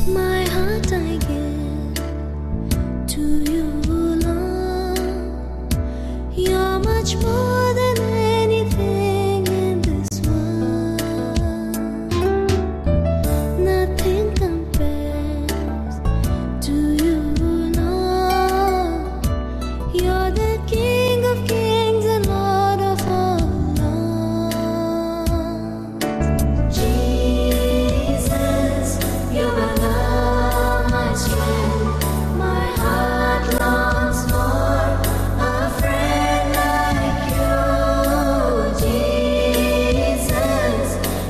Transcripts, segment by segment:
My heart I give to you, Lord. You're much more than anything in this world. Nothing compares to you, Lord. You're the King of kings and Lord of all lords. Jesus, you're my love, my strength. My heart longs for a friend like you. Jesus,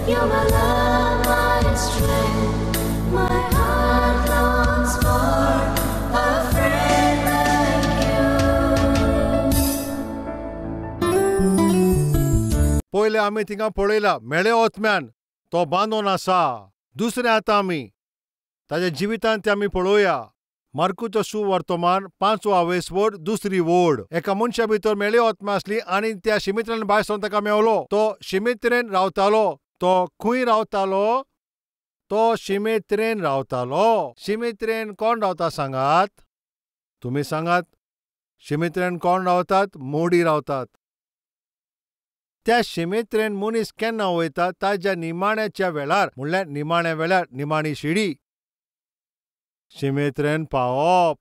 you're my love, my strength. My heart longs for a friend like you. पयलें आमी थिंगा पळयला मेळे ओतम्यान तो बांदून आसा. दुसरें आतां आमी ताज्या जिवितांत तें आमी पळोवया. मार्कुचो सुवर्तमान 5वो आवेस वड 2री वोड. एका मनशा भितर मेळे ओतम्या आसली आनी त्या शिमित्रेन भायर सरून ताका मेवलो. तो शिमित्रेन रावतालो. तो खंय रावतालो? तो शिमेत्रेन रावतालो. शिमेत्रेन कोण रावता सांगात? तुमी सांगात. शिमेत्रेन कोण रावतात? मोडी रावतात. त्या शिमेत्रेन मनीस केन्ना वयता? ताज्या निमाण्याच्या वेळार, म्हणल्यार निमाण्या वेळार, निमाणी शिडी शिमेत्रेन पावप.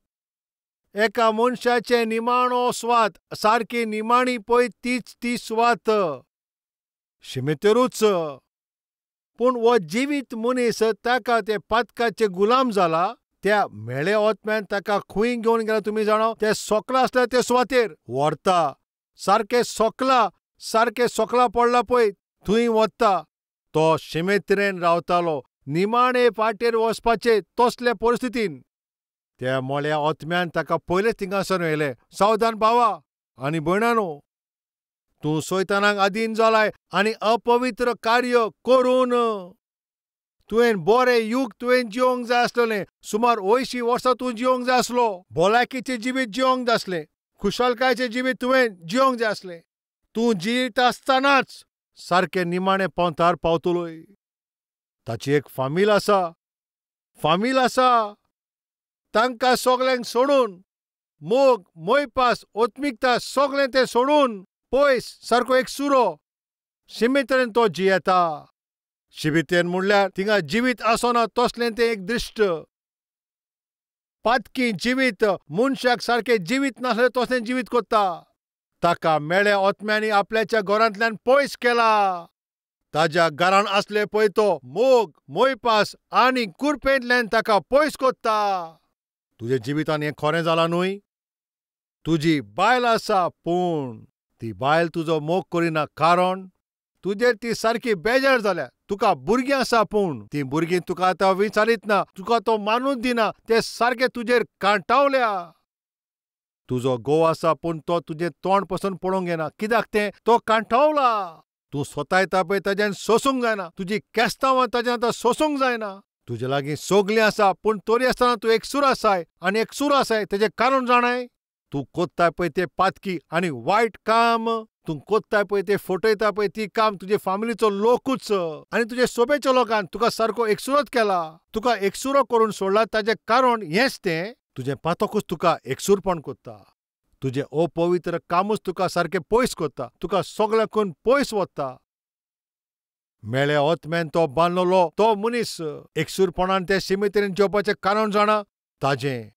एका मनशाचें निमाणो स्वात, सारकी निमाणी पळय तीच ती सुवात, शिमेतेरूच. पूण हो जिवीत मनीस ताका ते पातकाचे गुलाम जाला. त्या मेळे ओतम्यान ताका खंय घेवन गेला तुमी जाणा? ते सोकला आसल्या ते सुवातेर व्हरता. सारकें सोकला, सारकें सोकला पडला पळय थंय वता. तो शिमेत्रेन रावतालो. निमाणे पाटेर वचपाचे तसले परिस्थितीन त्या मोळ्या ओतम्यान ताका पयलेच थिंगासर व्हेलें. सावधान भावा आनी भयणानो, तूं सैतानाक अधीन जालाय आनी अपवित्र कार्य करून तुवें बरें युग तुवें जिवंक जाय आसलेलें. सुमार 80 वर्सां तूं जिवंक जाय आसलो. भलायकीचें जिवीत जिवंक जाय आसलें, खुशालकायेचें जिवीत तुवें जिवंक जाय आसलें. तूं जियेता आसतनाच सारकें निमाणे पंथार पावतलोय. ताची एक फामील आसा, फामील आसा. तांकां सगल्यांक सोडून, मोग, मोयपास, ओत्मिकता सगळें तें सोडून पयस सारको एक सुरो शिमेत्रेन तो जियेता. शिमितेन म्हणल्यार थिंगा जिवीत आसना तसलें तें एक दृश्ट. पातकी जिवीत मनशाक सारकें जिवीत नासलें तसलें जिवीत कोत्ता. ताका मेळे ओतम्यांनी आपल्याच्या घरांतल्यान पयस केला. ताज्या घरान आसले पळय तो मोग, मोयपास आनी कुरपेंतल्यान ताका पयस कोत्ता. तुज्या जिवितान हें खरें जालां न्हय? तुजी बायल आसा, पूण ती बायल तुजो मोग करिना, कारण तुजेर ती सारकी बेजार जाल्या. तुका भुरगीं आसा, पूण ती भुरगीं तुका आतां विचारीत ना, तुका तो मानूच दिना, ते सारके तुजेर कांटावल्या. तुजो घोव आसा, पूण तो तुजें तोंड पसून पळोवंक येना. कित्याक तें? तो कांटावला. तूं स्वतायता पळय ताज्यान सोसूंक जायना. तुजी केस्तांवां ताज्यान आतां सोसूंक जायना. तुजे लागीं सगळीं आसा, पूण तरी आसतना तूं एकसूर आसाय आनी एकसूर आसाय तेजें कारण जाणाय? तूं कोत्ताय पळय तें पातकी आनी वायट काम, तूं कोत्ताय पळय तें फटयता पळय ती काम तुजे फामिलीचो लोकूच आनी तुजे सोबेच्या लोकान तुका सारको एकसुरोच केला. तुका एकसुरो करून सोडला. ताजें कारण हेंच तें, तुजें पातकूच तुका एकसूरपण कोत्ता. तुजें अपवित्र कामूच तुका सारकें पयस कोत्ता, तुका सगळ्याकून पयस वता. मेळे ओतम्यान तो बांदलेलो तो मनीस एकसूरपणान ते शिमेत्रेन जेवपाचें कारण जाणा? ताजें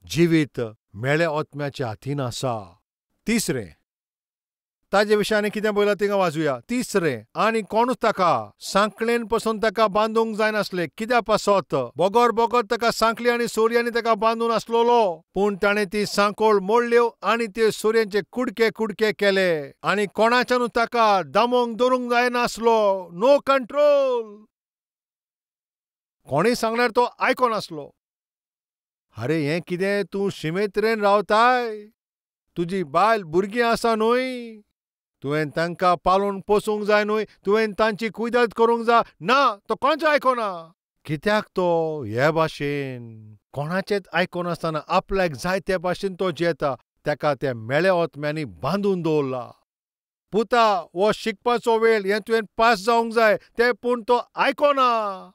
जिवीत मेळे ओतम्याच्या हातीन आसा. तिसरें, ताजे विशीं आनी कितें बरयलां थिंगा वाचुया. तिसरें, आनी कोणूच ताका सांकळेन पसून ताका बांदूंक जायनासलें. कित्या पासत? बगर बगर ताका सांकळी आनी सोरयांनी ताका बांदून आसलेलो. पूण ताणें ती सांकळ मोडल्यो आनी ते सोरयांचे कुडके कुडके केले आनी कोणाच्यानूच ताका दामोंक दवरूंक जायनासलो. No control. कोणूय सांगल्यार तो आयकोनासलो. आरे हें कितें, तूं शिमेत्रेन रावताय? तुजी बायल भुरगीं आसा न्हय? तुवें तांकां पालोवन पोसूंक जाय न्हय? तुवें तांची कुयदाद करूंक जाय. ना, तो कोणाचें आयकोना. कित्याक तो हे भाशेन कोणाचेंच आयकोनासतना आपल्याक जाय ते भाशेन तो जियेता. ताका त्या मेळे ओतम्यांनी बांदून दवरला. पुता, हो शिकपाचो वेळ, हें तुवें पास जावंक जाय तें, पूण तो आयकोना.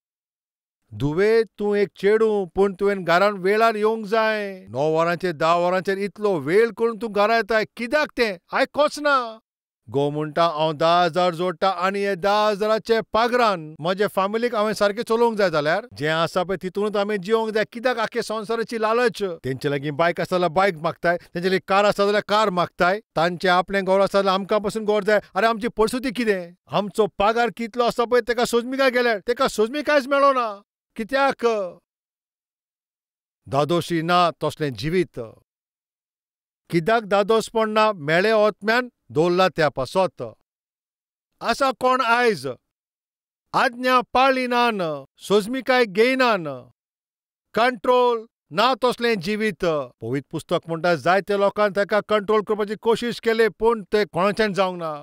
धुवे तूं एक चेडूं, पूण तुवें घरान वेळार येवंक जाय. 9 वरांचेर 10 वरांचेर इतलो वेळ करून तूं घरा येताय कित्याक तें आयकोच ना. गो म्हणटा हांव 10,000 जोडटा आनी हे 10,000चे पागरान म्हजे फामिलीक हांवें सारकें चलोवंक जाय जाल्यार जें आसा पळय तितूनच आमी जिवंक जाय. कित्याक आख्खे संवसाराची लालच? तेंचे लागीं बायक आसा जाल्यार बायक मागताय, तेंचे लागीं कार आसा जाल्यार कार मागताय, तांचें आपलें घर आसा जाल्यार आमकां पसून घर जाय. आरे आमची परिस्थिती कितें? आमचो पागार कितलो आसा पळय तेका सोजमिकाय गेल्यार तेका सोजमिकायच मेळना. कित्याक? दादोशी ना तसलें जिवीत. कित्याक दादोसपण ना? मेळे ओतम्यान दवरला त्या पासत. आसा कोण आयज आज्ञा पाळिनान, सोजमिकाय घेयनान, कंट्रोल ना तसलें जिवीत. पवित्र पुस्तक म्हणटा जायते लोकांक ताका कंट्रोल करपाची कोशिश केली पूण ते कोणाच्यान जावंक ना.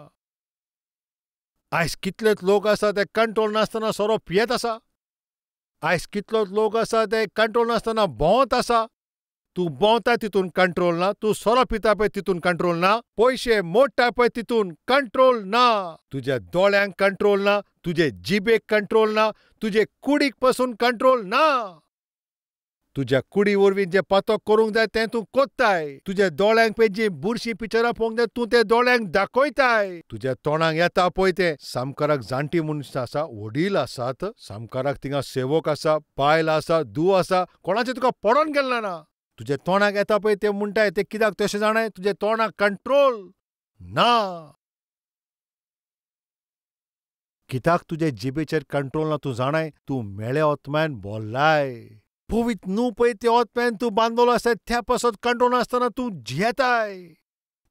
आयज कितलेच लोक आसा ते कंट्रोल नासतना सोरो पियेत आसा. आयज कितलोच लोक आसा ते कंट्रोल नासतना भोंवत आसा. तूं भोंवता तितून कंट्रोल ना, तूं सोरो पिता पळय तितून कंट्रोल ना, पयशे मोडटा पळय तितून कंट्रोल ना, तुज्या दोळ्यांक कंट्रोल ना, तुजे जिबेक कंट्रोल ना, तुजे कुडीक पसून कंट्रोल ना. तुज्या कुडी वरवीं जें पातक करूंक जाय तें तूं कोत्ताय. तुज्या दोळ्यांक पळय जीं बुरशीं पिक्चरां पळोवंक जाय तूं ते दोळ्यांक दाखयताय. तुज्या तोंडाक येता पळय तें. सामकाराक जाणटी मनशां आसा, वडील आसात, सामकाराक थिंगा सेवक आसा, बायल आसा, धूव आसा, कोणाचें तुका पडोन गेल्लें ना. तुज्या तोंडाक येता पळय तें म्हणटाय तें कित्याक तशें जाणाय? तुज्या तोंडाक कंट्रोल ना. कित्याक तुजे जिबेचेर कंट्रोल ना तूं जाणाय? तूं मेळे ओतम्यान बोल्लाय. पवित्र न्हू पळय ते ओतम्यान तूं बांदलो आसा त्या पासत कंट्रोल नासतना तूं जियेताय.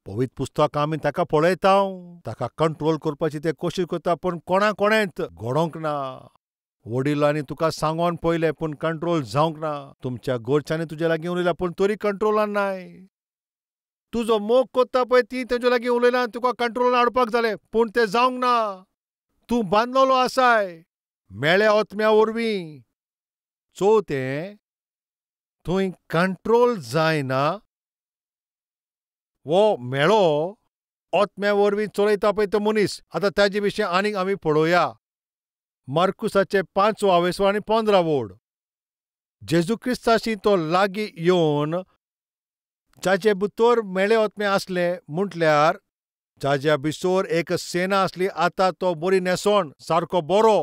पवित्र पुस्तक आमी ताका पळयता, ताका कंट्रोल करपाची ते कोशिश करता पूण कोणा कोणेंत घडोवंक ना. वडिलांनी तुका सांगोन पळयलें पूण कंट्रोल जावंक ना. तुमच्या घरच्यांनी तुजे लागीं उलयला पूण तरी कंट्रोलान नाय. तुजो मोग कोत्ता पळय ती तेंच्या लागीं उलयला, तुका कंट्रोलान हाडपाक जालें पूण तें जावंक ना. तूं बांदलेलो आसाय मेळ्या ओतम्या वरवीं. चवथें, थंय कंट्रोल जायना. वो मेळो ओतम्या वरवीं चलयता पळय तो मनीस. आतां ताजे विशीं आनीक आमी पळोवया. मार्कुसाचे 5 आवेसो आनी 15 वोड. जेजू क्रिस्ताशी तो लागीं येवन जाचे भितर मेळे ओतमे आसले, म्हटल्यार जाज्या भितर एक सेना आसली, आतां तो बरी न्हेसोण सारको बरो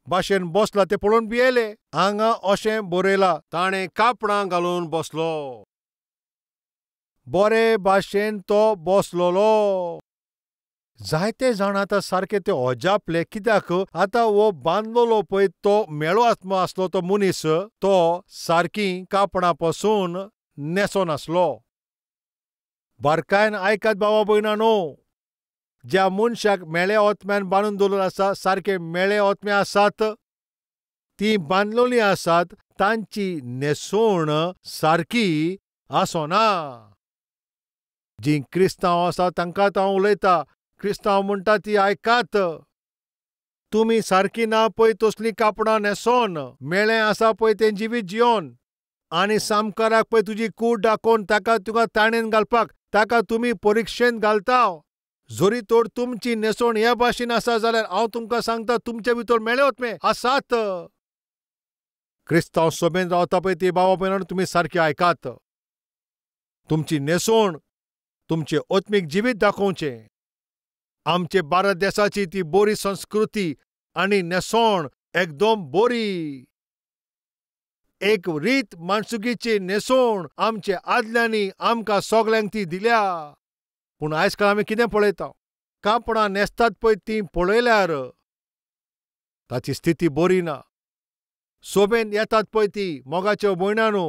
भाशेन बसला तें पळोवन भियेले. हांगा अशें बरयलां, ताणें कापडां घालून बसलो, बरे भाशेन तो बसलोलो. जायते जाण आतां सारके ते अजापले कित्याक आतां हो बांदलेलो पळय तो मेळो आत्मो आसलो तो मनीस, तो सारकी कापडां पसून न्हेसोन आसलो. बारकायन आयकात बाबा भयणांनो, ज्या मनशाक मेळे ओतम्यान बांदून दवरलेलो आसा, सारके मेळे ओतमे आसात, ती बांदलेली आसात, तांची न्हेसवण सारकी आसना. जीं क्रिस्तांव आसा तांकां हांव उलयता. क्रिस्तांव म्हणटा ती आयकात, तुमी सारकी ना पळय तसलीं कापडां न्हेसोन, मेळें आसा पळय तें जिवीत जियोन, आनी सामकाराक पळय तुजी कूड दाखोवन ताका तुका ताणेन घालपाक ताका तुमी परिक्षेंत घालता. जरी तर तुमची न्हेसवण ह्या भाशेन आसा जाल्यार हांव तुमकां सांगता तुमचे भितर मेळे ओतमे आसात. क्रिस्तांव सोबेन रावता पळय ती बाबा भयणांनो तुमी सारकी आयकात. तुमची न्हेसवण तुमचें ओत्मीक जिवीत दाखोवचें. आमचे भारत देशाची ती बरी संस्कृती आनी न्हेसवण एकदम बरी. एक रीत माणसुकीची न्हेसवण आमचे आदल्यांनी आमकां सगल्यांक ती दिल्या. पूण आयज काल आमी कितें पळयता? कापडां न्हेसतात पळय तीं पळयल्यार ताची स्थिती बरी ना. सोबेन येतात पळय ती मोगाच्यो भयणांनो,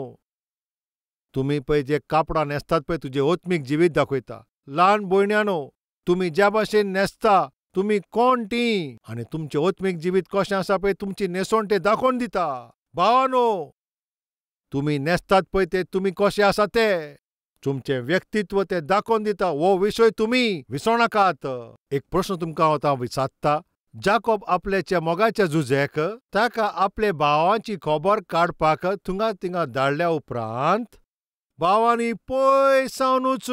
तुमी पळय जे कापडां न्हेसतात पळय तुजें ओत्मीक जिवीत दाखयता. ल्हान भयणांनो, तुमी ज्या भाशेन न्हेसता तुमी कोण तीं आनी तुमचें ओत्मीक जिवीत कशें आसा पळय तुमची न्हेसवण तें दाखोवन दिता. भावानो, तुमी न्हेसतात पळय ते तुमी कशें आसा ते तुमचें व्यक्तित्व तें दाखोवन दिता. हो विशय तुमी विसरनाकात. एक प्रश्न तुमकां हांव आतां विचारता. जाकोब आपल्याच्या मोगाच्या जुझेक ताका आपले भावांची खबर काडपाक थंगा थिंगा धाडल्या उपरांत भावांनी पयस सावनूच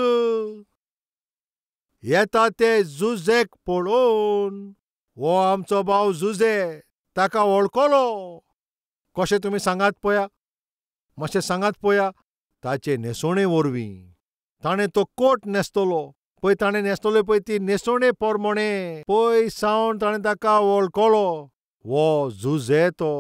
येता ते जुझेक पळोवन हो आमचो भाव जुझे, ताका वळखलो. कशें तुमी सांगात पया, मातशें सांगात पया. ताचे न्हेसोणे वरवीं ताणें तो कोट न्हेसतलो पळय, ताणें न्हेसतलो पळय ती न्हेसोणे पोरमोणे पळय सावन ताणें ताका वळखलो, वो जुझे तो.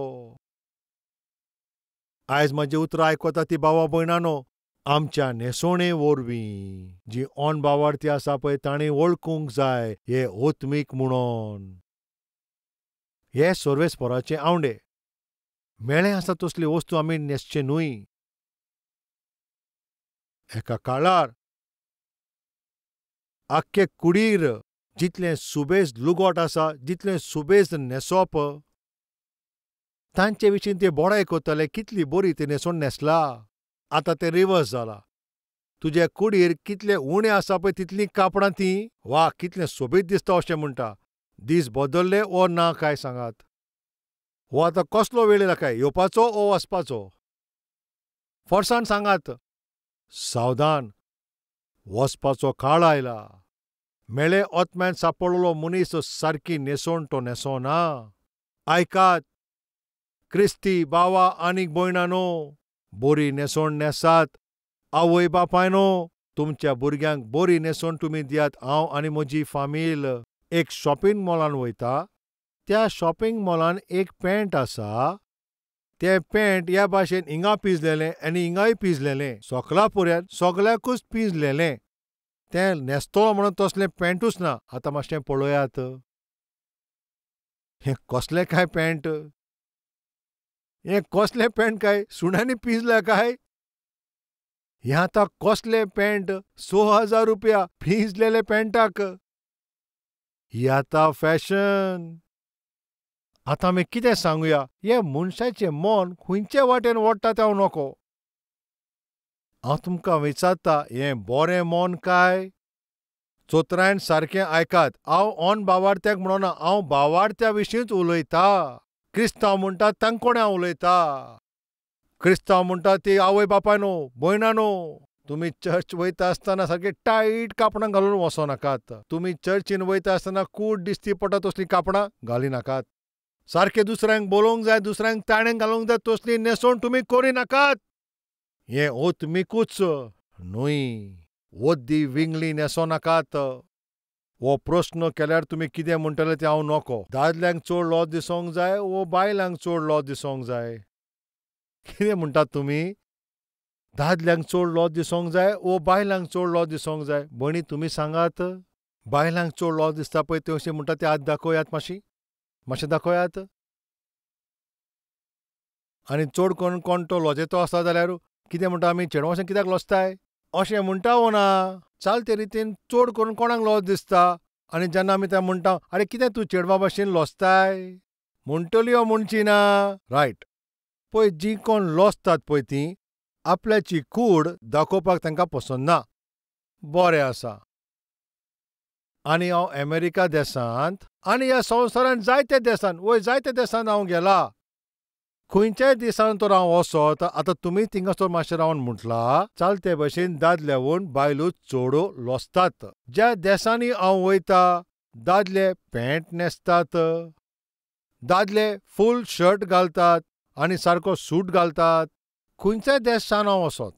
आयज म्हाजी उतरां आयकता ती भावा भयणानो, आमच्या न्हेसोणे वरवीं जी ऑन बावार्थी आसा पळय ताणें वळखूंक जाय हे ओत्मीक म्हणून. हे सर्वेस्पोराचे आवंडे मेळें आसा तसली वस्तू आमी न्हेसचे न्हय. एका काळार आख्खे कुडीर जितलें सुबेज लुगोट आसा, जितलें सुबेज न्हेसप, तांचे विशीं ते बोडाय करताले, कितली बरी ती न्हेसण न्हेसला. आतां तें रिवर्स जाला. तुजे कुडीर कितले उणें आसा पळय तितलीं कापडां तीं, वा कितलें सोबीत दिसता अशें म्हणटा. दीस बदल्ले वो ना काय सांगात. हो आतां कसलो वेळ येयला काय, येवपाचो ओ वचपाचो? फोर्सान सांगात. सावधान, वचपाचो काळ आयला. मेळे ओतम्यान सापडलो मनीस सारकी न्हेसण तो न्हेसोना. आयकात क्रिस्ती बावा आनीक भयणानो, बरी न्हेसण न्हेसात. आवय बापायनो, तुमच्या भुरग्यांक बरी न्हेसण तुमी दियात. हांव आनी म्हजी फामील एक शॉपिंग मॉलान वयता. त्या शॉपिंग मॉलान एक पॅन्ट आसा. तें पॅन्ट ह्या भाशेन हिंगा पिंजलेलें आनी हिंगाय पिंजलेलें, सोकला पर्यंत सगळ्याकूच पिंजलेलें. तें न्हेसतलो म्हणून तसलें पॅन्टूच ना. आतां मातशें पळयात, हें कसलें काय पॅन्ट, हें कसलें पॅन्ट काय, सुण्यांनी पिंजल्या काय? हें आतां कसलें पॅन्ट, 6000 रुपया पिंजलेले पॅन्टाक. ही आतां फॅशन. आतां आमी कितें सांगुया, हे मनशाचें मन खंयचे वाटेन ओडटा तें हांव नको. हांव तुमकां विचारता, हें बरें मन काय? चोत्रायन सारकें आयकात. हांव ऑन बावार्थ्याक म्हणना, हांव बावार्थ्या विशींच उलयता. क्रिस्तांव म्हणटा तांकोडें हांव उलयता. क्रिस्तांव म्हणटा ती आवय बापायनो, भयणानो, तुमी चर्च वयता आसतना सारके टायट कापडां घालून वचो नाकात. तुमी चर्चीन वयता आसतना कूड दिसती पडटा तसलीं कापडां घाली नाकात. सारकें दुसऱ्यांक बोलोवंक जाय, दुसऱ्यांक ताणें घालूंक जाय तसली न्हेसण तुमी करी नाकात. हें ओतमिकूच न्हय. ओद्दी विंगली न्हेसो नाकात. हो प्रस्न केल्यार तुमी कितें म्हणटले तें हांव नको. दादल्यांक चड लॉज दिसोंक जाय वो बायलांक चड लॉज दिसोंक जाय? कितें म्हणटात तुमी? दादल्यांक चड लॉज दिसोंक जाय वो बायलांक चड लॉज दिसोंक जाय? भयणी तुमी सांगात. बायलांक चड लॉज दिसता पळय ते अशें म्हणटा ते हात दाखयात, मातशी मातशें दाखयात. आनी चड करून कोण तो लॉजेतो आसा जाल्यार कितें म्हणटा आमी, चेडवां कित्याक लजताय अशें म्हणटा वो ना? चालते रितीन चड करून कोणाक लॉज दिसता? आनी जेन्ना आमी तें म्हणटा, आरे कितें तूं चेडवा भाशेन लजताय म्हणटली वो म्हणची ना? रायट. पळय जीं कोण लजतात पळय तीं आपल्याची कूड दाखोवपाक तांकां पसंत ना. बरें आसा. आनी हांव अमेरिका देशांत आनी ह्या संवसारांत जायते देशांत, वय जायते देशांत हांव गेला. खंयच्याय दिसान तर हांव वचत, आतां तुमी थिंगासर मातशें रावन म्हटलां, चालते भशेन दादल्यावून बायलो चड लजतात. ज्या देशांनी हांव वयता, दादले पॅन्ट न्हेसतात, दादले फूल शर्ट घालतात आनी सारको सूट घालतात. खंयच्याय देशान हांव वचत,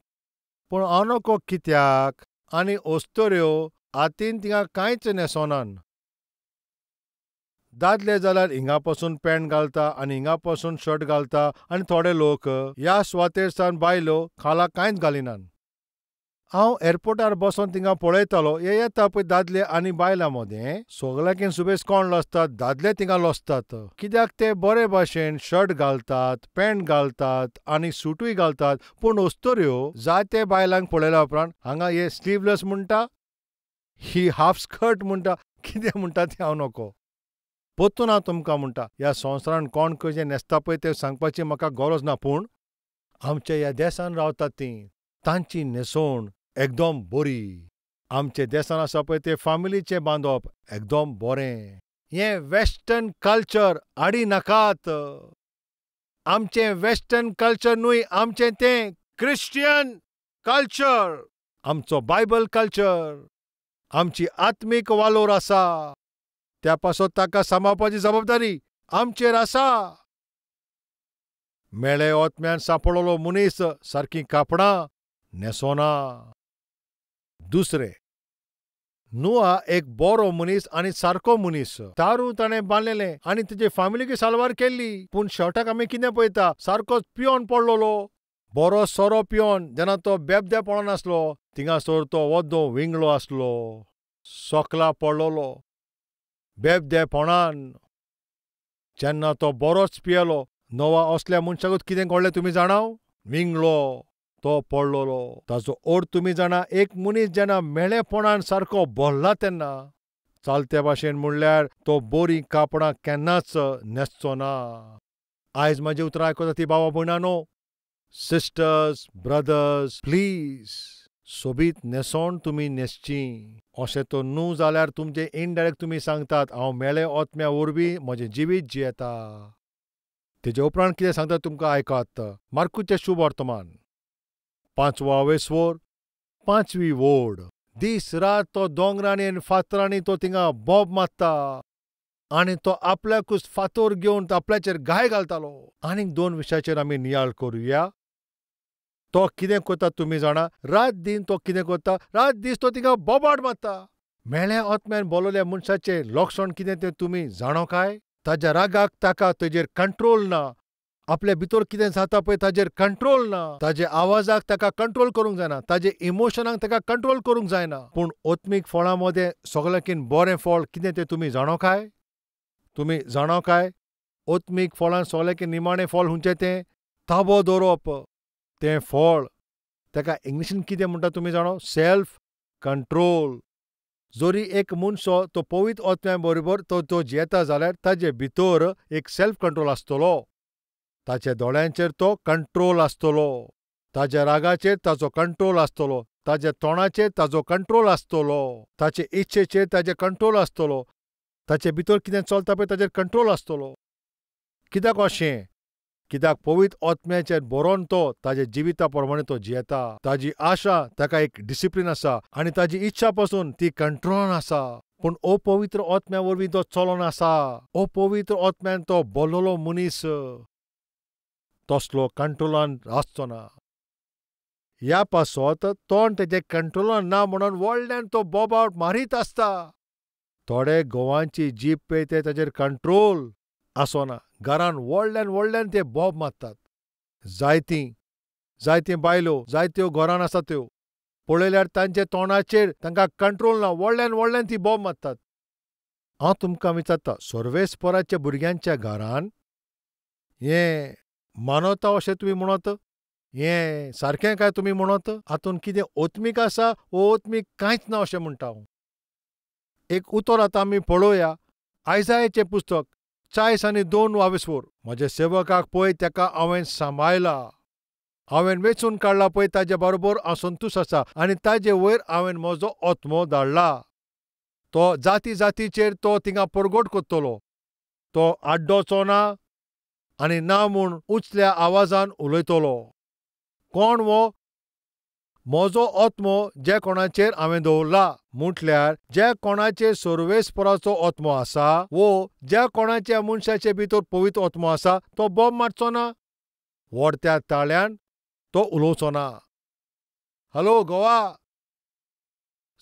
पूण हांव नको कित्याक. आनी अस्तुऱ्यो हातीन थिंगा कांयच न्हेसोनान. दादले जाल्यार हिंगा पासून पॅन्ट घालता आनी हिंगा पासून शर्ट घालता, आनी थोडे लोक ह्या सुवातेर सावन बायलो खाला कांयच घालिनात. हांव एअरपोर्टार बसोन थिंगा पळयतालो, हे येता पळय दादले आनी बायलां मदें सगळ्याकीन सुबेज कोण लजतात? दादले थिंगा लजतात. कित्याक ते बरे भाशेन शर्ट घालतात, पॅन्ट घालतात आनी सुटूय घालतात. पूण अस्तुऱ्यो जायते बायलांक पळयल्या उपरांत हांगा हे स्लीवलेस म्हणटा, ही हाफ स्कर्ट म्हणटा, कितें म्हणटा तें हांव नको. परतून हांव तुमकां म्हणटा, ह्या संवसारान कोण कशें न्हेसता पळय तें सांगपाची म्हाका गरज ना. पूण आमच्या ह्या देशान रावतात तीं, तांची न्हेसण एकदम बरी. आमच्या देशान आसा पळय तें फामिलीचें बांदप एकदम बरें. हें वेस्टर्न कल्चर हाडी नाकात. आमचें वेस्टर्न कल्चर न्हय, आमचें तें क्रिश्चियन कल्चर, आमचो बायबल कल्चर, आमची आत्मीक वालोर आसा. त्या पासत ताका सांबाळपाची जबाबदारी आमचेर आसा. मेळे ओतम्यान सांपडलो मनीस सारकीं कापडां न्हेसोना. दुसरें, नुआ एक बरो मनीस आनी सारको मनीस. तारू ताणें बांदलेलें आनी तेजे फामिलीक साल्वार केल्ली. पूण शेवटाक आमी कितें पळयता, सारकोच पियोन पडलोलो. बरो सोरो पियोन जेन्ना तो बेबदे पडोन आसलो थिंगासर तो वद्दो विंगळो आसलो, सोकला पडलोलो बेबदेपणान. जेन्ना तो बरोच पियेलो, नोवा असल्या मनशाकूच कितें घडलें तुमी जाणाव? विंगळो तो पडलोलो. ताजो अर्थ तुमी जाणा, एक मनीस जेन्ना मेळेपणान सारको भरला तेन्ना चलते भाशेन म्हणल्यार तो बरीं कापडां केन्नाच न्हेसचो ना. आयज म्हाजी उतरां आयकता ती बाबा भयणानो, सिस्टर्स ब्रदर्स, प्लीज सोबीत न्हेसोण तुमी न्हेसची. अशें तो न्हू जाल्यार तुमचें इनडायरेक्ट तुमी सांगतात हांव मेळे ओतम्या वरवीं म्हजें जिवीत जियेता. तेजे उपरांत कितें सांगता तुमकां आयकात. मार्कूचें शुभ वर्तमान 5वो वेसवोर 5वी वोड. दीस रात तो दोंगरांनी आनी फातरांनी तो थिंगा बोब मारता आनी तो आपल्याकूच फातोर घेवन तो आपल्याचेर घाय घालतालो. आनीक 2 विशयाचेर आमी नियाळ करुया. तो कितें करता तुमी जाणा? रात दीन तो कितें करता? रात दीस तो थिंगा बोबाट मारता. मेळ्या ओतम्यान बोलवल्या मनशाचें लक्षण कितें तें तुमी जाणो काय? ताज्या रागाक ताका तेजेर कंट्रोल ना. आपल्या भितर कितें जाता पळय ताजेर कंट्रोल ना. ताजे आवाजाक ताका कंट्रोल करूंक जायना, ताजे इमोशनाक ताका कंट्रोल करूंक जायना. पूण ओत्मीक फळां मदें सगळ्यांकीन बरें फळ कितें तें तुमी जाणो काय? तुमी जाणो काय? ओत्मीक फळान सगळ्यांकीन निमाणें फळ खंयचें तें? ताबो दवरप. तें फळ ताका इंग्लिशीन कितें म्हणटा तुमी जाणो? Self control. जरी एक मनसो तो पवित्र ओतम्या बरोबर तो तो जियेता जाल्यार ताजे भितर एक सेल्फ कंट्रोल आसतलो. ताच्या दोळ्यांचेर तो कंट्रोल आसतलो, ताज्या रागाचेर ताजो कंट्रोल आसतलो, ताज्या तोंडाचेर ताजो कंट्रोल आसतलो, ताचे इच्छेचेर ताजे कंट्रोल आसतलो, ताचे भितर कितें चलता पळय ताजेर कंट्रोल आसतलो. कित्याक अशें? कित्याक पवित्र ओतम्याचेर बरोवन तो ताजे जिविता प्रमाणे तो जियेता. ताजी आशा ताका एक डिसिप्लीन आसा आनी ताजी इच्छा पसून ती कंट्रोलान आसा. पूण अपवित्र ओतम्या वरवीं तो चलोन आसा. अपवित्र ओतम्यान तो बोल्लोलो मनीस तसलो कंट्रोलान आसचो ना. ह्या पासत तोंड तेजें कंट्रोलान ना म्हणून व्हडल्यान तो बोबाट मारीत आसता. थोडे घोवांची जीब पळय ते ताजेर कंट्रोल आसना. घरान व्हडल्यान व्हडल्यान ते बोब मारतात. जायतीं जायतीं बायलो जायत्यो घरान आसा त्यो पळयल्यार तांच्या तोंडाचेर तांकां कंट्रोल ना, व्हडल्यान व्हडल्यान ती बोब मारतात. हांव तुमकां विचारता, सर्वेस्पराच्या भुरग्यांच्या घरान हें मानवता अशें तुमी म्हणत? हें सारकें काय तुमी म्हणत? हातूंत कितें ओत्मीक आसा वो ओत्मीक कांयच ना अशें म्हणटा हांव. एक उतर आतां आमी पळोवया. आयजायाचें पुस्तक 42. म्हज्या सेवकाक पळय ताका हांवें सांबाळला, हांवें वेंचून काडला पळय ताजे बरोबर हांव संतोश आसा आनी ताजे वयर हांवें म्हजो ओत्मो धाडला. तो जाती जातीचेर तो थिंगा परगट करतलो. तो आड्डोचो ना आनी ना म्हूण उंचल्या आवाजान उलयतलो. कोण वो? म्हजो ओत्मो जे कोणाचेर हांवें दवरला. म्हटल्यार ज्या कोणाचेर सर्वेस्पराचो ओत्मो आसा वो ज्या कोणाच्या मनशाचे भितर पवित्र ओत्मो आसा तो बोब मारचो ना, व्हडत्या ताळ्यान तो उलोवचो ना. हॅलो गोवा,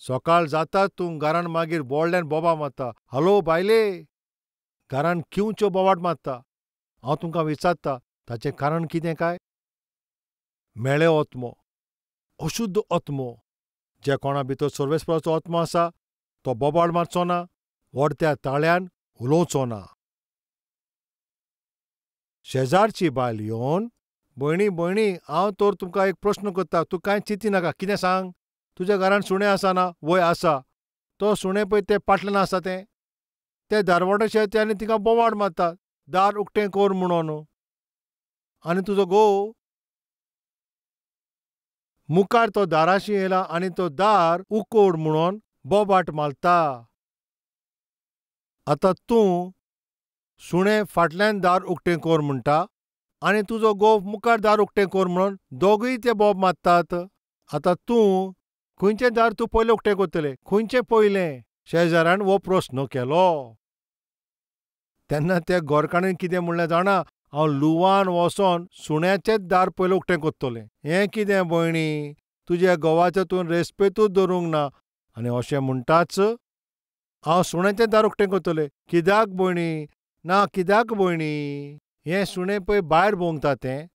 सकाळ जाता तूं घरान मागीर व्हडल्यान बोबा मारता. हॅलो बायले, घरान किंवच्यो बोवाट मारता. हांव तुमकां विचारता ताचें कारण कितें काय? मेळे ओत्मो, अशुद्ध ओत्मो. ज्या कोणा भितर सर्वेस्पराचो ओत्मो आसा तो बोबाळ मारचो ना, व्हडत्या ताळ्यान उलोवचो ना. शेजारची बायल येवन, भयणी भयणी हांव तर तुमकां एक प्रश्न करता, तूं कांय चिंती नाका. कितें सांग? तुज्या घरान सुणें आसा ना? वय आसा. तो सुणें पळय तें पाटल्यान आसा, तें तें दारवाटाचेर तें आनी तिका बोवाळ मारता, दार उक्तें कर म्हणून. आनी तुजो घोव मुखार तो दाराशी येयला आनी तो दार उकोड म्हणून बोबाट मारता. आतां तूं सुणें फाटल्यान दार उक्तें कर म्हणटा आनी तुजो घोव मुखार दार उक्तें कर म्हणून दोगूय ते बोब मारतात. आतां तूं खंयचें दार तूं पयलें उक्तें करतलें? खंयचें पयलें? शेजाऱ्यान हो प्रस्न केलो. तेन्ना त्या गोरकाणीन कितें म्हणलें जाणा? हांव लुवान वचोन सुण्याचेंच दार पयलें उक्तें कोत्तोलें. हें कितें भयणी, तुज्या घोवाचें तूं रेस्पेतूच दवरूंक ना. आनी अशें म्हणटाच हांव सुण्याचें दार उक्तें करतलें. कित्याक भयणी ना, कित्याक भयणी, हें सुणें पळय भायर भोंवता, तें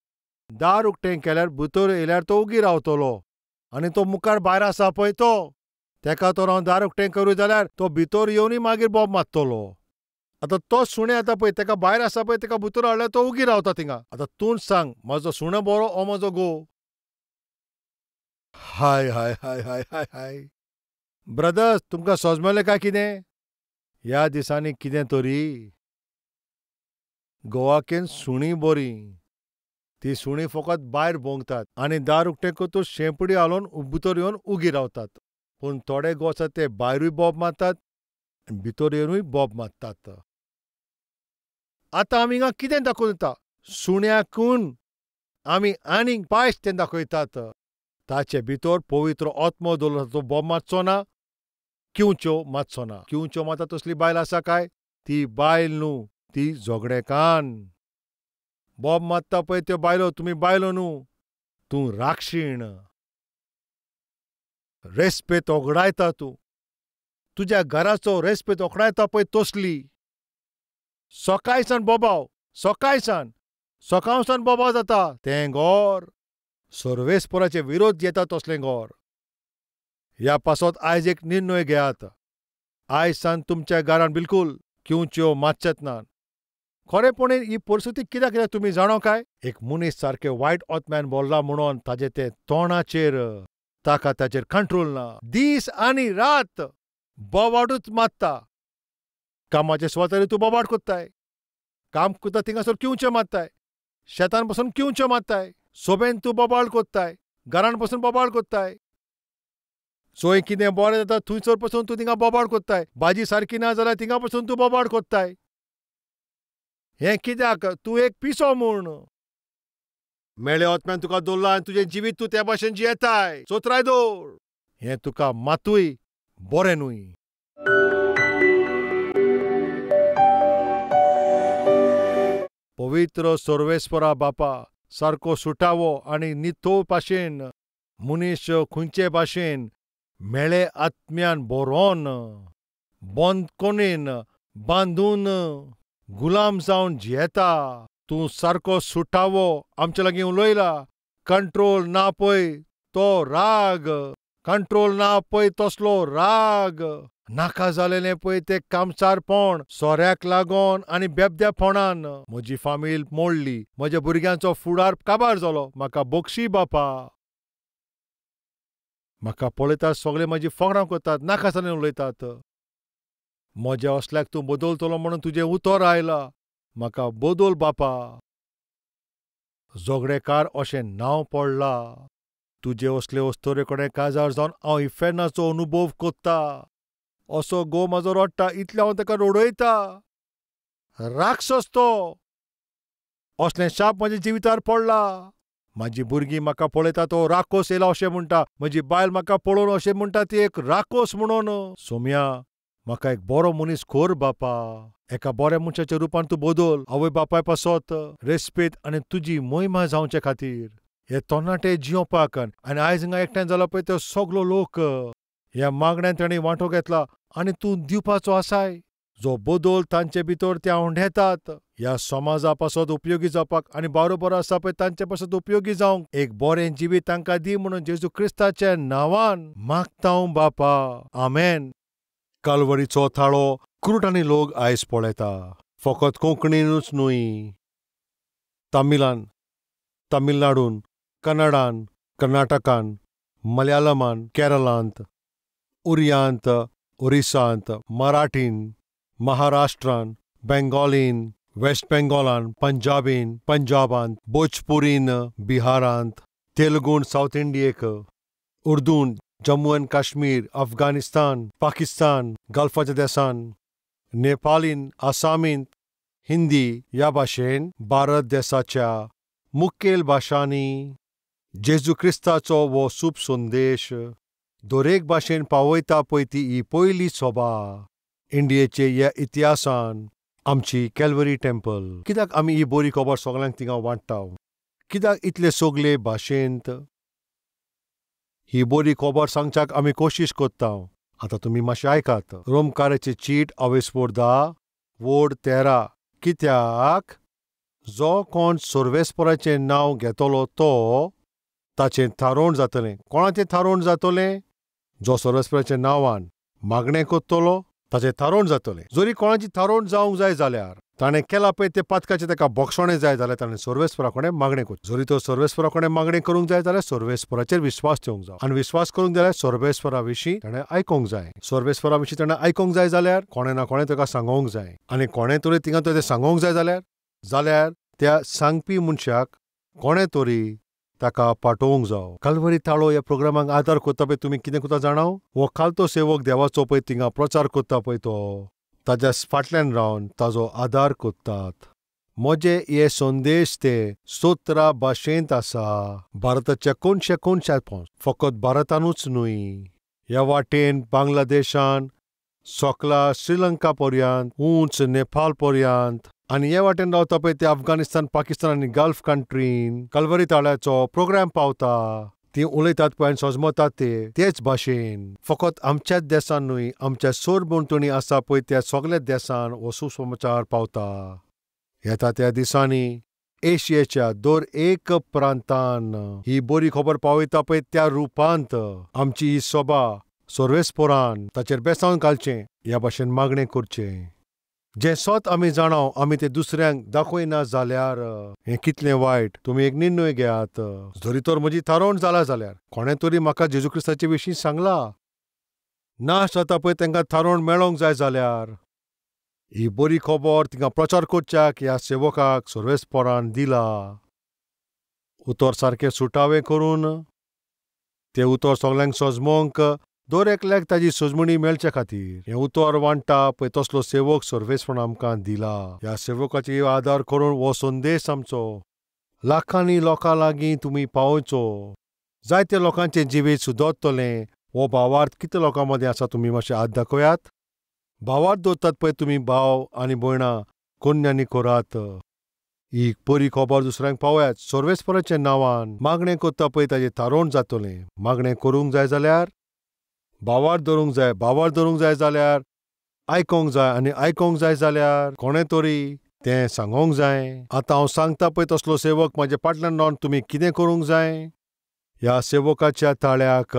दार उक्तें केल्यार भितर येयल्यार तो उगी रावतलो. आनी तो मुखार भायर आसा पळय तो, तेका तर हांव दार उक्तें करूं जाल्यार तो भितर येवनूय मागीर बोब मारतलो. आतां तो सुणें आतां पळय तेका भायर आसा पळय, तेका भितर हाडल्यार तो उगी रावता थिंगा. आतां तूंच सांग, म्हजो सुणो बरो ओ म्हजो घोव? हाय हाय हाय हाय हाय हाय. ब्रदर्स, तुमकां सोजमेलें काय कितें? ह्या दिसांनी कितें तरी घोवाकेन सुणीं बरीं. ती सुणीं फकत भायर भोंवतात आनी दार उक्तें करतूच शेंपडी हालोवन भितर येवन उगी रावतात. पूण थोडे घोव आसात ते भायरूय बोब मारतात आनी भितर येवनूय बोब मारतात. आतां आमी हिंगा कितें दाखोवन दिता? सुण्याकून आमी आनीक पायस तें दाखयतात. ताचे भितर पवित्र आत्मो दवरलो, तो बोब मारचो ना, किंवच्यो मारचो ना. किंवच्यो मारता तसली बायल आसा काय? ती बायल न्हू, ती झगडेकान. बोब मारता पळय त्यो बायलो, तुमी बायलो न्हू, तूं राक्षीण. रेस्पेत ओगडायता तूं, तुज्या घराचो रेस्पेत ओगडायता पळय तसली. सकाळसान बोबाव, सकाळसान सकाळसान बोबाव जाता तें घोर. सर्वेस्पराचे विरोध घेता तसलें घोर. ह्या पासत आयज एक निर्णय घेयात, आयज सान तुमच्या घरान बिलकुल किंवच्यो मातशेत ना. खरेपणी ही परिस्थिती कित्याक कित्याक तुमी जाणो काय? एक मनीस सारकें वायट आत्म्यान बोल्ला म्हणून ताजें तें तोंडाचेर ताका ताचेर कंट्रोल ना. दीस आनी रात बोवाटूच मारता. कामाचे सुवातेर तूं बोवाट कोत्ताय, काम करता थिंगासर किंवच्यो मारताय, शेतान पसून किंवच्यो मारताय, सोबेन तूं बोबाळ कोत्ताय, घरान पसून बोबाळ कोत्ताय. चोय कितें बरें जाता थंयसर पसून तूं थिंगा बोबाळ कोत्ताय. भाजी सारकी ना जाल्यार थिंगा पसून तूं बोबाळ कोत्ताय. हें कित्याक? तूं एक पिसो म्हूण. मेळे आत्म्यान तुका दवरला आनी तुजें जिवीत तूं त्या भाशेन जियेताय. चोत्राय दवर, हें तुका मातूय बरें न्हय. पवित्र सर्वेस्परा बापा, सारको सुटावो आनी नितो भाशेन मनीस खंयचे भाशेन मेळे आत्म्यान बरोवन बंदखणीन बांदून गुलाम जावन जियेता. तूं सारको सुटावो आमचे लागीं उलयला. कंट्रोल ना पळय तो राग, कंट्रोल ना पळय तसलो राग, नाका जालेलें पळय तें कामसारपण, सोऱ्याक लागोन आनी बेबद्यापणान म्हजी फामील मोडली, म्हज्या भुरग्यांचो फुडार काबार जालो. म्हाका बक्षी बापा. म्हाका पळयतात सगळे म्हजी फकणां करतात, नाका जालें उलयतात. म्हज्या असल्याक तूं बदलतलो म्हणून तुजें उतर आयलां, म्हाका बदल बापा. झगडेकार अशें नांव पडलां. तुजे असले अस्तोरे कडेन काजार जावन हांव इफेर्नाचो अनुभव कोत्ता. असो घोव म्हजो रडटा इतलें हांव ताका रडयता. राक्षस तो. असलें शाप म्हज्या जिवितार पडला. म्हाजी भुरगीं म्हाका पळयता तो राकोस येयला अशें म्हणटा. म्हजी बायल म्हाका पळोवन अशें म्हणटा ती एक राकोस म्हणून. सोम्या, म्हाका एक बरो मनीस कोर बापा. एका बऱ्या मनशाच्या रुपान तूं बदल. आवय बापाय पासत रेस्पेद आनी तुजी महिमा जावचे खातीर हे तरणाटे जियोवपाक. आनी आयज हिंगा एकठांय जाला पळय तो सगलो लोक ह्या मागण्यान तांणी वांटो घेतला आनी तूं दिवपाचो आसाय जो बदल तांचे भितर ते आवंडेतात. ह्या समाजा पासत उपयोगी जावपाक आनी बरोबर आसा पळय तांचे पासत उपयोगी जावंक एक बरें जिवीत तांकां दी म्हणून जेजू क्रिस्ताच्या नांवान मागता हांव बापा. आमेन. कालवरीचो थाळो क्रुटांनी लोक आयज पळयता. फकत कोंकणीनूच न्हय, तमिळान, तमिळनाडून, कन्नडान, कर्नाटकान, मलयाळमान, केरळांत, उरियांत, ओरिसांत, मराठीन, महाराष्ट्रान, बेंगॉलीन, वेस्ट बेंगॉलान, पंजाबीन, पंजाबांत, भोजपुरीन, बिहारांत, तेलुगून सावथ इंडियेक, उर्दून, जम्मू एंड काश्मीर, अफगाणिस्तान, पाकिस्तान, गल्फाच्या देसान, नेपालीन, आसामींत, हिंदी ह्या भाशेन भारत देसाच्या मुखेल भाशांनी जेजू क्रिस्ताचो हो सूप संदेश दरेक भाशेन पावयता पळय ती ही पयली सभा इंडियेचे ह्या इतिहासान आमची कॅल्वरी टेम्पल. कित्याक आमी ही बरी खबर सगळ्यांक थिंगा वांट्टा? कित्याक इतले सगळे भाशेंत ही बरी खबर सांगच्याक आमी कोशिश कोत्ता? आतां तुमी मातशें आयकात. रोमकाराची चीट अवेस्पोर 10 वोड 13. कित्याक जो कोण सर्वेस्पराचें नांव घेतलो तो ताचें थारोवण जातलें. कोणाचें थारोवण जातलें? जो सर्वेस्पराच्या नांवान मागणें कोत्तलो ताचें थारोवण जातलें. जरी कोणाची थारोवण जावंक जाय जाल्यार ताणें केलां पळय तें पातकाचें ताका बक्षणें जाय जाल्यार ताणें सर्वेस्परा कडेन मागणें करचें. जरी तो सर्वेस्परा कडेन मागणें करूंक जाय जाल्यार सर्वेस्पराचेर विस्वास ठेवंक जाय आनी विस्वास करूंक जाल्यार सर्वेस्परा विशीं ताणें आयकूंक जाय. सर्वेस्परा विशीं ताणें आयकूंक जाय जाल्यार कोणें ना कोणें ताका सांगोंक जाय आनी कोणें तरी थिंगा तें सांगोंक जाय जाल्यार त्या सांगपी मनशाक कोणें तरी ताका पाठोवंक जावो. कालवरी ताळो ह्या प्रोग्रामाक आदार कोत्ता पळय तुमी कितें कोत्ता जाणाव? हो खालतो सेवक देवाचो पळय थिंगा प्रचार कोत्ता पळय तो ताज्या फाटल्यान रावन ताजो आदार कोत्तात. म्हजे हे संदेश ते 17 भाशेंत आसा. भारताच्या कोनशे कोनशात पावस, फकत भारतानूच न्हय, ह्या वाटेन बांगलादेशान सोकला श्रीलंका पर्यंत, उंच नेपाळ पर्यंत आनी हे वाटेन रावता पळय ते अफगाणिस्तान, पाकिस्तान आनी गल्फ कंट्रीन कलवरी ताळ्याचो प्रोग्राम पावता. ती उलयतात पळय आनी सजमतात ते तेच भाशेन. फकत आमच्याच देसान न्हय, आमच्या सरभोंवतणी आसा पळय त्या सगळ्या देसान हो सुसमाचार पावता. येता त्या दिसांनी एशियेच्या दर एक प्रांतान ही बरी खबर पावयता पळय त्या रुपांत आमची ही सभा सर्वेस्परान ताचेर बेसावन घालचें ह्या भाशेन मागणें करचें. जें सत आमी जाणाव आमी तें दुसऱ्यांक दाखयना जाल्यार हें कितलें वायट. तुमी एक निर्णय घेयात. जरी तर म्हजी थारोवण जाला जाल्यार कोणें तरी म्हाका जेजू क्रिस्ताचे विशीं सांगला ना जाता पळय तांकां थारोवण मेळोंक जाय जाल्यार ही बरी खबर तिंगा प्रचार करच्याक ह्या सेवकाक सर्वेस्परान दिला. उतर सारकें सुटावें करून तें उतर सगल्यांक सजमोंक दर एकल्याक ताजी सजमणी मेळचे खातीर हें उतर वांट्टा पळय तसलो सेवक सर्वेस्परान आमकां दिला. ह्या सेवकाची आदार करून हो संदेश आमचो लाखांनी लोकां लागीं तुमी पावोवचो. जायते लोकांचें जिवीत सुदरतलें. हो भावार्थ कितले लोकां मदीं आसा तुमी मातशें हात दाखयात. भावार्थ दवरतात पळय तुमी भाव आनी भयणां कोन्यांनी करात. ही बरी खबर दुसऱ्यांक पावयात. सर्वेस्पराच्या नांवान मागणें करता पळय ताजें थारोवण जातलें. मागणें करूंक जाय जाल्यार भावार्थ धरूंक जाय. भावार्थ धरूंक जाय जाल्यार आयकोंक जाय आनी आयकोंक जाय जाल्यार कोणें तरी तें सांगोंक जाय. आतां हांव सांगता पळय तसलो सेवक म्हाज्या फाटल्यान रावन तुमी कितें करूंक जाय. ह्या सेवकाच्या ताळ्याक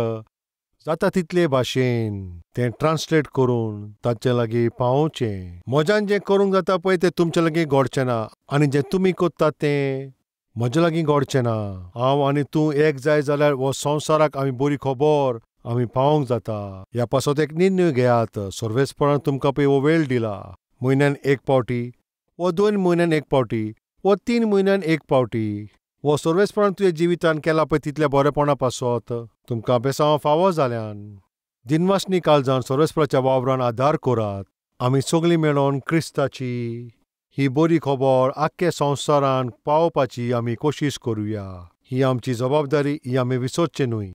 जाता तितले भाशेन तें ट्रान्सलेट करून तांचे लागीं पावोवचें. म्हज्यान जें करूंक जाता पळय तें तुमचे लागीं घडचें ना आनी जें तुमी करतात तें म्हज्या लागीं घडचें ना. हांव आनी तूं एक जाय जाल्यार हो संवसाराक आमी बरी खबर आमी पावोवंक जाता. ह्या पासत एक निर्णय घेयात. सर्वेस्परान तुमकां पळय हो वेळ दिला. म्हयन्यान एक पावटी वो 2 म्हयन्यान एक पावटी वो 3 म्हयन्यान एक पावटी वो सर्वेस्परान तुज्या जिवितान केला पळय तितल्या बरेपणा पासत तुमकां बेसांव फावो जाल्यान दिनवासनी काळजान सर्वेस्पराच्या वावरान आदार करात. आमी सगळीं मेळोन क्रिस्ताची ही बरी खबर आख्खे संवसारान पावोवपाची आमी कोशिश करुया. ही आमची जबाबदारी, ही आमी विसरचें न्हय.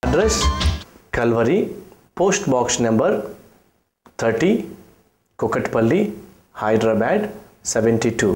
Address Calvary, post box number 30, Kukatpally, Hyderabad 72.